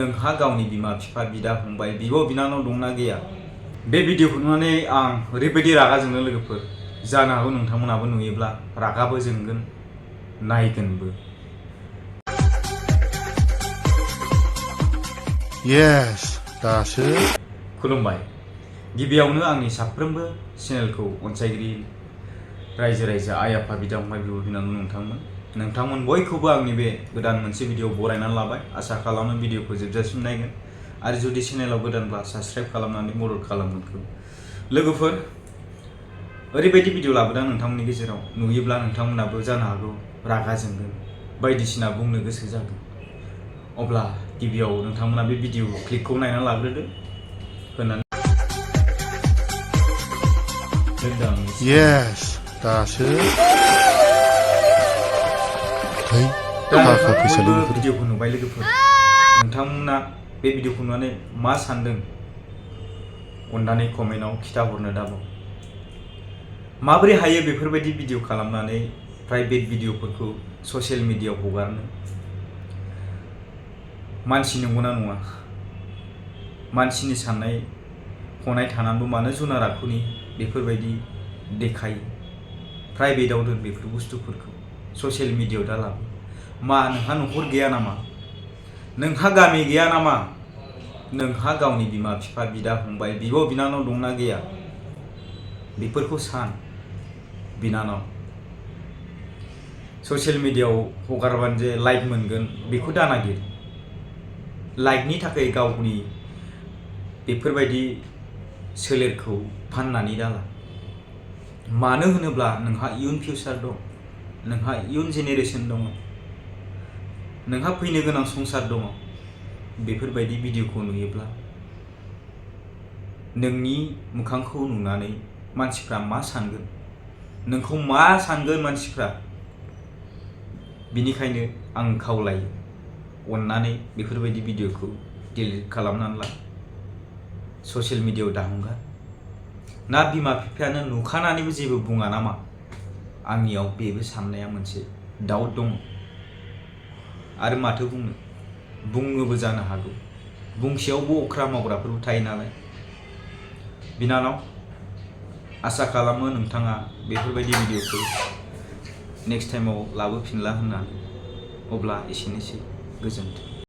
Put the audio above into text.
नोंहा गावनि बिमा बिफा बिदा फंबाय बिब' बिनानाव दंना गैया? बे भिडिअखौ नुनानै आं ओरैबायदि रागा जोंनो लोगोफोर, जानो हागौ नोंथांमोनाबो नुयोब्ला रागाबो जोंगोन, नायगोनबो। Yes, दासो खुलुमबाय। गिबियावनो आंनि साफ्रोमबो चेनेलखौ अनसायगिरि रायजो राजा आइ आफा बिदा फंबाय बिब' बिनानाव नोंथांमोन बयखौबो आंनि बे गोदान मोनसे भिडिअ बरायनानै लाबाय। आसा खालामो भिडिअखौ जोबजासिम नायगोन आरो जुदि चेनेलाव गोदानब्ला साबस्क्राइब खालामनानै मदद खालामगोन। लोगोफोर, ओरैबायदि भिडिअ लाबोदों नोंथांमोननि गेजेराव, नुयोब्ला नोंथांमोनाबो जानो हागौ रागा जोंगोन, बायदिसिना बुंनो गोसो जागोन। अब्ला गिबियाव नोंथांमोना बे भिडिअ क्लिपखौ नायनानै लाग्रोदो होननानै Yes, दासो थाखा फैसा लोगोफोर भिडिअखौ नुबाय लोगोफोर, नोंथांमोना बे भिडिअखौ नुनानै मा सानदों अननानै कमेन्टआव खिथाहरनो दाबाव। माबोरै हायो बेफोरबायदि भिडिअ खालामनानै प्राइभेट भिडिअफोरखौ ससियेल मिडियायाव हगारनो? मानसि नंगौना नङा? मानसिनि साननाय हनाय थानानैबो मानो जुनार आखुनि बेफोरबायदि देखायो? प्राइभेटाव दोन बेफोर बुस्थुफोरखौ, ससियेल मिडियायाव दा लाबो। मा नोंहा न'खर गैया नामा? नोंहा गामि गैया नामा? नोंहा गावनि बिमा बिफा बिदा फंबाय बिब' बिनानाव दंना गैया? बेफोरखौ सान बिनानाव। ससियेल मिडियायाव हगारबानो जे लाइक मोनगोन बेखौ दानागिर। लाइकनि थाखाय गावनि बेफोरबायदि सोलेरखौ फाननानै दाला। मानो होनोब्ला नोंहा इयुन फिउचार दं, नोंहा इयुन जेनेरेसन दङ, नोंहा फैनो गोनां संसार दङ। बेफोरबायदि भिडिअखौ नुयोब्ला नोंनि मोखांखौ नुनानै मानसिफ्रा मा सानगोन? नोंखौ मा सानगोन मानसिफ्रा? बिनिखायनो आं खावलायो, अननानै बेफोरबायदि भिडिअखौ डिलिट खालामनानै ला, ससियेल मिडियायाव दाहंगार। ना बिमा बिफायानो नुखानानैबो जेबो बुङा नामा? आंनियाव बेबो साननाया मोनसे डाउट दङ। आरो माथो बुंनो, बुङोबो जानो हागौ, बुंसेयावबो अख्रा मावग्राफोरबो थायो नालाय। बिनानाव, आसा खालामो नोंथाङा बेफोरबायदि भिडिअखौ नेक्स्ट टाइमाव लाबोफिनला होननानै। अब्ला एसेनोसै, गोजोन्थों।